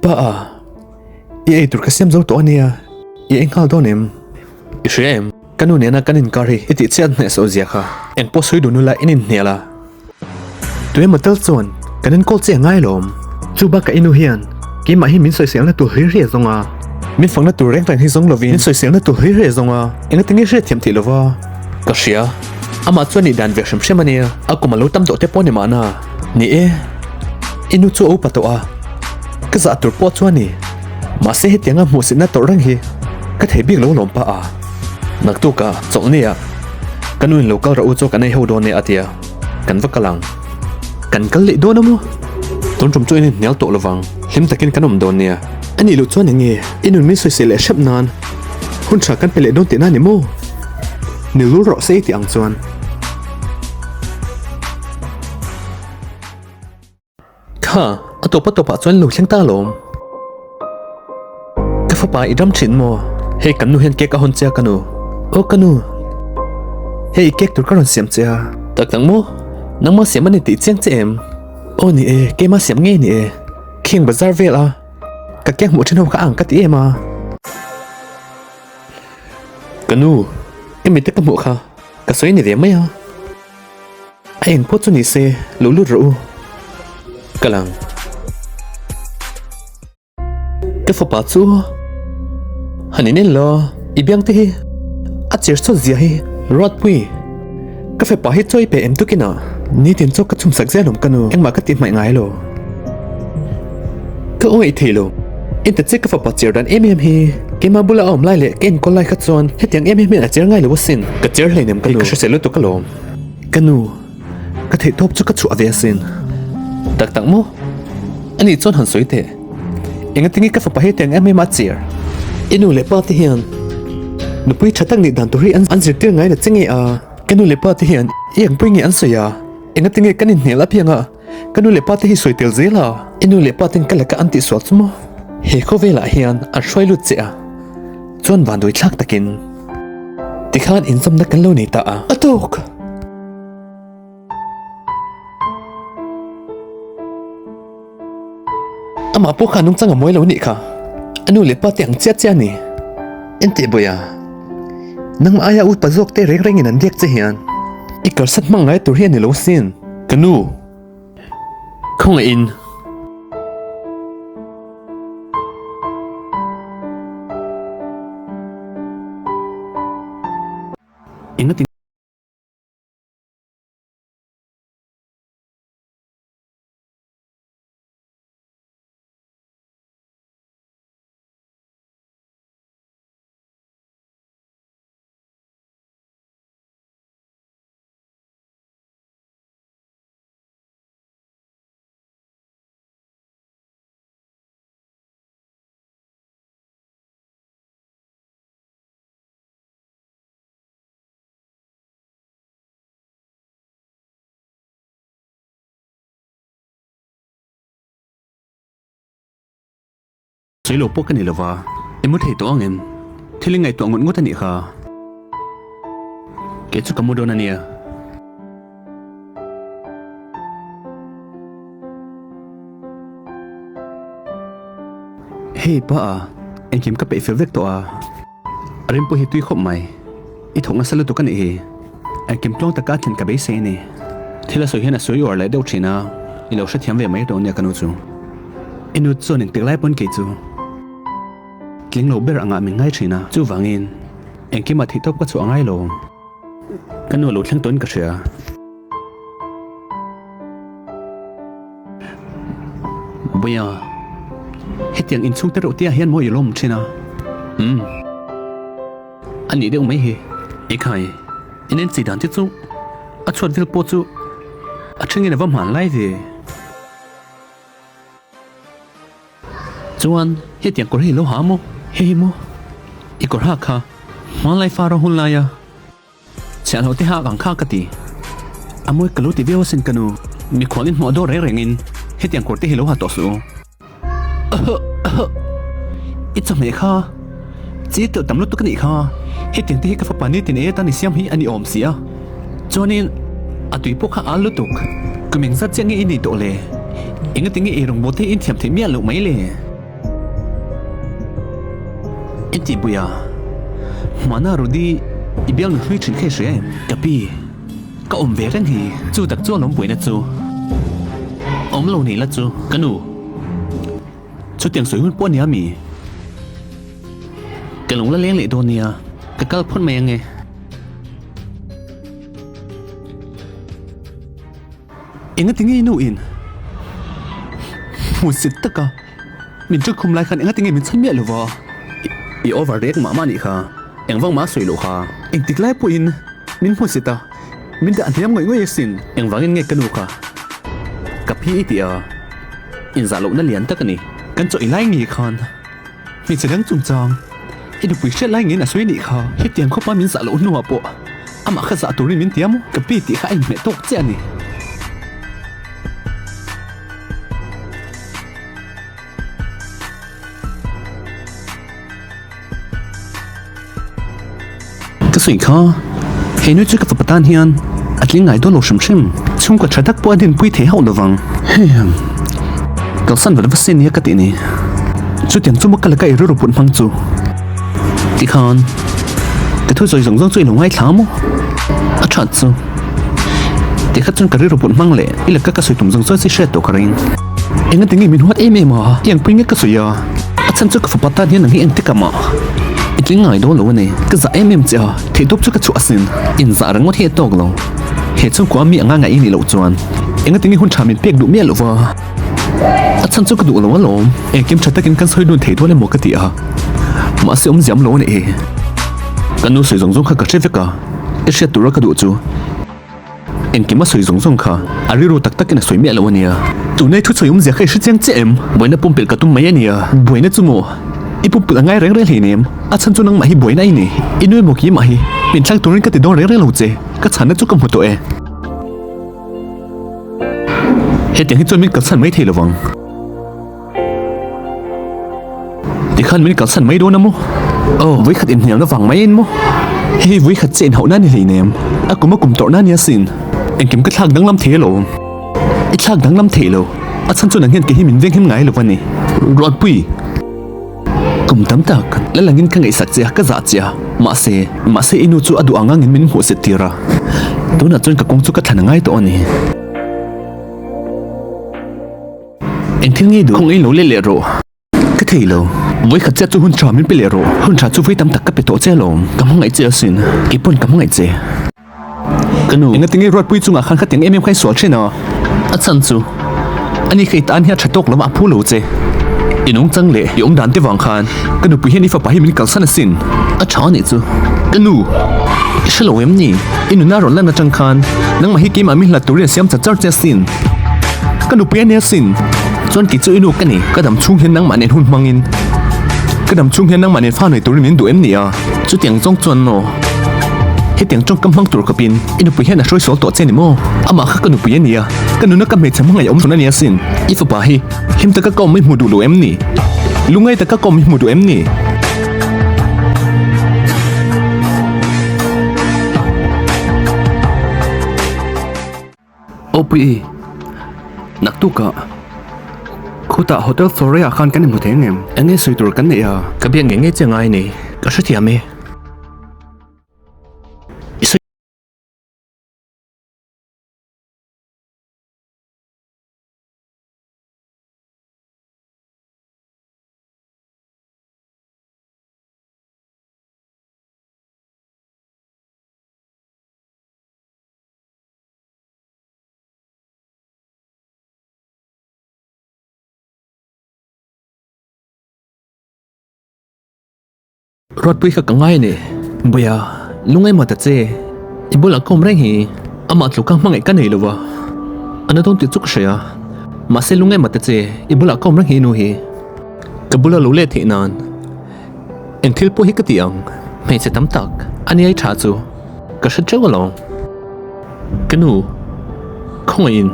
Pa a, i ei tur ka siam zo tawh a nia, i ei nghal dawn em? I hria em? Ka nu nena kan inkar hi i tih chiat hneh soh zia kha. Engpawh sawi dun ula in inhnial a. Tuemaw tel chuan kan enkawl che a ngai lawm. Chu bakah i nu hian keimah hi min sawiselna tur hlir hi a zawng a. Min fakna tur reng reng hi zawng lovin min sawiselna tur hlir hi a zawng a. Engati nge hriatthiam theih lova? Ka hria. Amah chuan nih dan ve hrim hrim a nia. A kum a lo tam tawh te pawh ni mahna. Ni e. I nu chu a upa tawh a. Ka zah tur pawh chuan ni. Mahse hetianga hmuhsitna tawrh reng hi ka thei bik lo lawm pah a. Naktukah chawlhni ah ka nu in lo kal rawh u chu kan ei ho dawn e a ti a, kan va kal ang. Kan kal leh dawn a maw? Tun tum chu in inhnial tawh lovang, hlim takin kan awm dawn nia. A nih loh chuan enge i nun min sawisel leh hrep nan hun tha kan pe leh dawn tihna ni maw? Ni lul rawh se i tih ang chuan. Kha, a tawp a tawpah chuan lo thleng ta alawm. Ka fapa i dam thin maw? Hei kan nu hian cake a hawn che a ka nu. Aw ka nu, hei i cake tur ka rawn siam che a. Tak tak maw? Nangmah siam a ni tih chiang che em? Aw ni e, keimah siam ngei ni e. Khing bazar vel a, ka cake hmuh thin ho kha ang ka ti em a. Ka nu, ka mit te ka hmuh kha, ka sawi ni ve mai a. A eng pawh chu ni se, lo lut rawh u. Ka lang. Ka fapa chu han in en lo, i biang te hi a cher chawt zia hi. Ruatpui, ka fapa hi chawi pe em tukin ah nitin chaw ka chhum sak zel awm ka nu, engmah ka tih hmaih ngai lo. Ka awih thei lo, en ta che ka fapa cher dan em em hi, keimah bula a awm lai leh ka enkawl lai kha chuan hetiang em em hian a cher ngai lo asin. Ka cher hleinem ka nu, ka hrisel lutuk alawm. Ka nu, ka theih tawp chu ka chhuah ve asin. Tak tak maw? Ani chuan han sawi teh. Engatinge ka fapa hetiang em em a cher? I nu leh pa te hian nupui tha tak nih dan tur hi an zirtir ngai la che nge a? Ka nu leh pa te hian i engpui nge an sawi a? Engatinge kan inhnial apiang a ka nu leh pa te hi sawi tel zel a? I nu leh pa ten ka laka an tihsual chu maw? He khawvelah hian an hruai lut che a, chuan vanduai thlak takin. Tikhan inzawmna kan lo nei ta a. A tawk! Amah pawh kha nungchang a mawi lo nih kha. A nu leh pa te ang chiah chiah a ni. Enteh Bawia, nangmah aia upa zawk te reng rengin an biak che hian i kalsat hmang ngai tur hi a ni lo sin. Ka nu, khawngaihin. Engati Sawi lo pawh ka ni lova, i mu thei tawh ang em? Thil i ngaihtuah ngawt ngawt a nih kha. Kei chu ka mu dawn a nia. Hei pa a, engkim ka peih fel vek tawh a. A rim pawh hi tui khawp mai. I thawk nasa lutuk a nih hi. Engkim tluang taka a thlen ka beisei a ni. Thil a sawi hian a sawi uar leh deuh thin a, i lo hrethiam ve mai tawh nia ka nu chu. I nu chuan engtik lai pawn kei chu tling lo ber angah min ngai thin a, chuvangin engkimah theihtawp ka chhuah a ngai lo. Ka nu a lo thleng tawhin ka hria. Buia, hetiang inchhung te reuh te ah hian maw i lawm thin a? Umm, a nih deuh mai hi. Ekhai, in en chi dan te chu a chhuat vel pawh chu a thengin a va hman lai ve. Chuan hetiang kawr hi i lo ha maw? Hei hi maw i kawr hak kha hmanlai far a hun lai a. Chhiahhlawh te hak ang kha ka ti. A mawi ka lo ti viau asin ka nu. Mikhual in hmuh dawr reng rengin hetiang kawr te hi lo ha tawh suh u. I chawhmeh kha chi telh tam lutuk a nih kha. Hetiang te hi ka fapa nitin ei atan i siam hi a ni awm si a. Chuanin a tui pawh kha al lutuk. Kum engzat chiah nge i nei tawh le? Engati nge ei rawngbawl te hi in thiam theih miah loh mai le? Entih Puia, hmana Rudy i bialnu hlui thin kha i hria em? Ka pi, ka awm ve reng hi. Chu tak chu a lawmpuina chu. Awm lo nih la chu, ka nu. Chutiang sawi hun pawh a nia mi? Ka lung la leng leh dawn nia, ka kal phawt mai ange. Engati nge i nu in hmusit taka min ṭek khum lai khan engati nge min chhan miah lova? I over rek mah mah nih kha, engvang mah a sawi loh kha. Engtik lai pawhin min hmusit a, min dah hniam ngawih ngawih asin. Engvangin nge ka nu kha ka phi i tih a, inzah lohna lian tak a ni. Kan chaw i lai ngei khan hmeichhe dang chungchang i nupui hriat lai ngeiin a sawi nih kha. Hetiang khawpa min zah loh hnuah pawh Amah kha zah turin min ti a maw? Ka pi tih kha a inhmeh tawk chiah a ni. Ka sawi kha, he nui chu ka fapa tan hian a tling ngai dawn lo hrim hrim. Chhungkaw tha tak pawh a dinpui thei hauh lovang. Hei, kalsan vat va se nia ka tih ni. Chutiang chu maw ka laka i rilru put hmang chu? Tikhan, ka thu sawi zawng zawng chu i lo ngaithla maw? A that chu. Tikhat chuan ka rilru put hmang leh i laka ka sawi tum zawng zawng chu i hriat tawh ka ring. Engati nge min huat em em a? I angpui nge ka sawi a? A chhan chu ka fapa tan hian nang hi engtik amah i tling ngai dawn lo a ni. Ka zah em em che a, theihtawp chu ka chhuah asin. Inzah ringawt hi a tawk lo. He chhungkua mi anga ngaih i nih loh chuan engati nge hun tha min pek duh miah lo va? A chhan chu ka duh lo alawm. Engkim tha takin kan sawi dun thei dawn emaw ka ti a, mahse awmziam lo a ni. Ka nu sawi zawng zawng kha ka hre vek a, i hriat tura ka duh chu engkim a sawi zawng zawng kha a rilru tak takin a sawi miah lo a nia. Tunai thu sawi awmzia kha i hre chiang chiah em? Buaina pumpelh ka tum mai a nia. Buaina chu maw? I pumpelh a ngai reng reng hleinem. A chhan chu nangmah hi buaina i ni. I nu emaw keimah hi min thlak turin ka ti dawn reng reng lo che. Ka chhanna chu ka hmu tawh e. Hetiang hi chuan min kalsan mai thei lovang. Tikhan min kalsan mai dawn a maw? Aw, vawikhat inhnialna vang mai in maw? Hei hi vawikhat che inhauhna a ni hleinem. A kum a kum tawrhna a nia sin. Engkim ka thlak danglam thei alawm. I thlak danglam thei lo. A chhan chuan ang hian kei hi min venghim ngai lo a ni. Ruatpui. Kum tam tak la langin ka ngaihsak che a, ka zah che a, mahse, mahse i nu chu a duh ang angin min hmuh set tir a, tunah chuan ka kawng chu ka thlan a ngai tawh a ni. Engthil nge duh? Khawngaih lo let leh rawh. Ka thei lo. Vawikhat chiah chu hun tha min pe leh rawh. Hun tha chu vawi tam tak ka pe tawh che alawm. Ka hmangaih che asin. Kei pawn ka hmangaih che. Ka nu, engati nge Ruatpui chungah khan khatiang em em kha i sual thin a? A chhan chu, ani kha i tan hian tha tawk lamah a phu lo che. I nungchang leh i awmdan te vang khan ka nupui hian i fapa hi min kalsan asin. A tha anih chu. Ka nu, i hre lo em ni? I nuna rawn lan atang khan nangmah hi keimah min hlat turin a siam char char che asin. Ka nupui a ni asin. Chuan kei chu i nu ka ni. Ka dam chhung hian nangmah nen hun hmangin ka dam chhung hian nangmah nen fa nei turin min duh em ni a? Chutiang zawng chuan maw? Hetiang tawngkam hmang tur khawpin i nupui hian a hruai sual tawh che ni maw? Amah kha ka nupui a nia, ka nuna ka hmeichhe hmangaih awm chhun a nia sin. I fapa hi hlim taka ka awm i hmu duh lo em ni? Lungngai taka ka awm i hmu duh em ni? Aw Puii, naktukah khutah Hotel Florea khan kan inhmu thei ang em? Eng nge sawi tur kan neih a? Ka biak ngei ngei che ngai ni, ka hrethiam e. I sawi. Ruatpui kha ka ngai a ni. Buia, lungai mah ta che. I bulah ka awm reng hi. Amah tluka hmangaih ka nei lo va. A na dawn tih chu ka hria. Mahse lungai mah ta che, i bulah ka awm reng hi nu hi. Ka bula lo let theih nan. Eng thil pawh hi ka ti ang. Hmeichhe tam tak a ni ai tha chu ka hre teuh alawm. Ka nu, khawngaihin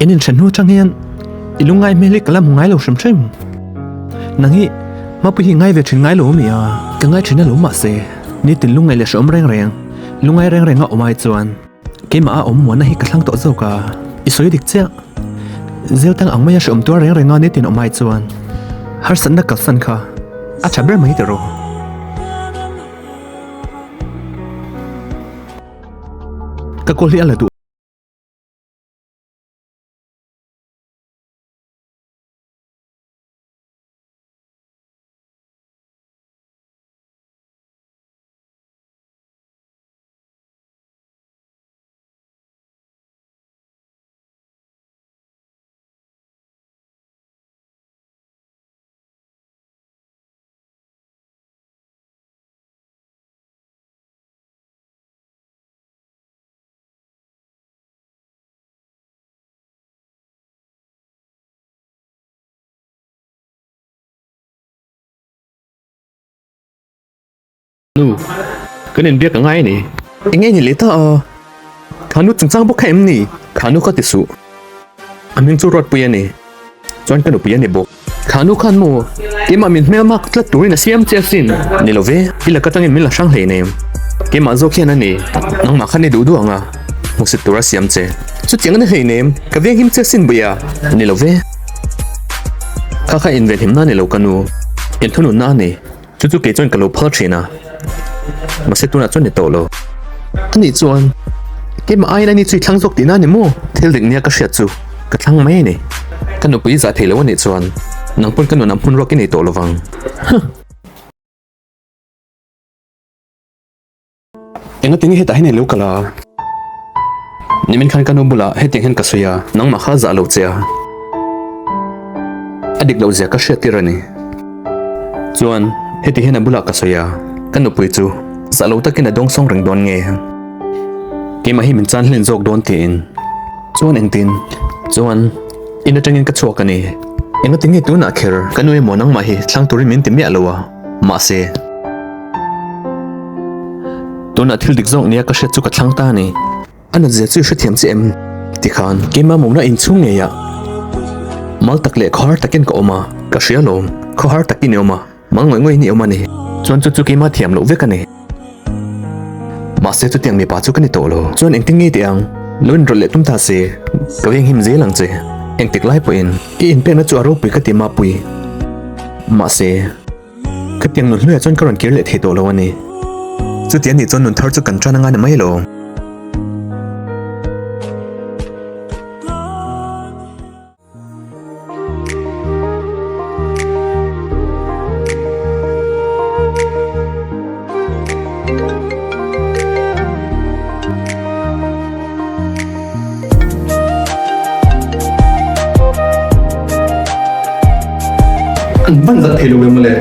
in inhren hnu atang hian i lungngai hmel hi ka la hmu ngai lo hrim hrim. Nang hi Mapui hi ngai ve thin ngai lo a mi a? Ka ngai thin alawm mahse nitin lungngai leh hrehawm reng reng, lungngai reng reng a awm ai chuan keimah a awm muanna hi ka thlang tawh zawk a, i sawi dik chiah. Zel tang ang maia hrehawm tuar reng reng a nitin awm ai chuan harsatna kalsan kha. A tha ber mai ta rawh. Ka call hi a la duh. Nu, kan inbiak a ngai a ni. Eng nge ni leh ta a? Kha nu chungchang bawk kha em ni? Kha nu kha ti suh. A hming chu Ruatpui a ni. Chuan ka nupui a ni bawk. Kha nu khan maw keimah min hmel mak tlat turin a siam che asin. Ni lo ve, i laka tangin min la hrang hlei nem. Keimah zawk hian a ni, nangmah khan i duh duh ang a, hmusit tur a siam che. Chutiang a ni hlei nem, ka venghim che asin Buia. Ni lo ve, kha kha invenhimna a ni lo ka nu, inthununna a ni. Chu chu kei chuan ka lo phal thin a, mahse tunah chuan ni tawh lo. Ani chuan, Keimah aiin ani chu i thlang zawk tihna a ni maw? Thil dik nia ka hriat chu ka thlang mai a ni. Ka nupui zah thei lo a nih chuan nang pawn ka nunah hmun ruak i nei tawh lo vang. Huh! Enga tinge hetah hian i lo kal a? Nimin khan ka nu bulah hetiang hian ka sawi a, nangmah kha zah lo che a. A dik loh zia ka hriat tir a ni. Chuan heti hian a bulah ka sawi a, ka nupui chu zah lo takin a dawngsawng reng dawn nge? Keimah hi min chan hlen zawk dawn tiin. Chuan engtin? Chuan in atangin ka chhuak a ni. Enga tinge tunah kher ka nu emaw nangmah hi thlang turin min ti miah lo a, mahse. Tunah thil dik zawk nia ka hriat chu ka thlang ta a ni. A nat zia chu i hrethiam che em? Tikhan keimah mawmna inchhung ngeiah mal tak leh khawhar takin ka awm a, ka hria lawm, khawhar takin i awm a, mal ngawih ngawih in i awm a ni. Chuan chu chu keimah thiam loh vek a ni. Mahse chutiang mipa chu ka ni tawh lo. Chuan engtin nge tih ang? Lo inrawlh leh tum ta se, ka venghim zel ang che. Engtik lai pawhin i inpekna chu a ropui ka ti mapui. Mahse. Khatiang nun hluiah chuan ka rawn kir leh thei tawh lo a ni. Chuti a nih chuan nun thar chu kan tan anga ni mai lo. An hman zat thei lo em mawle.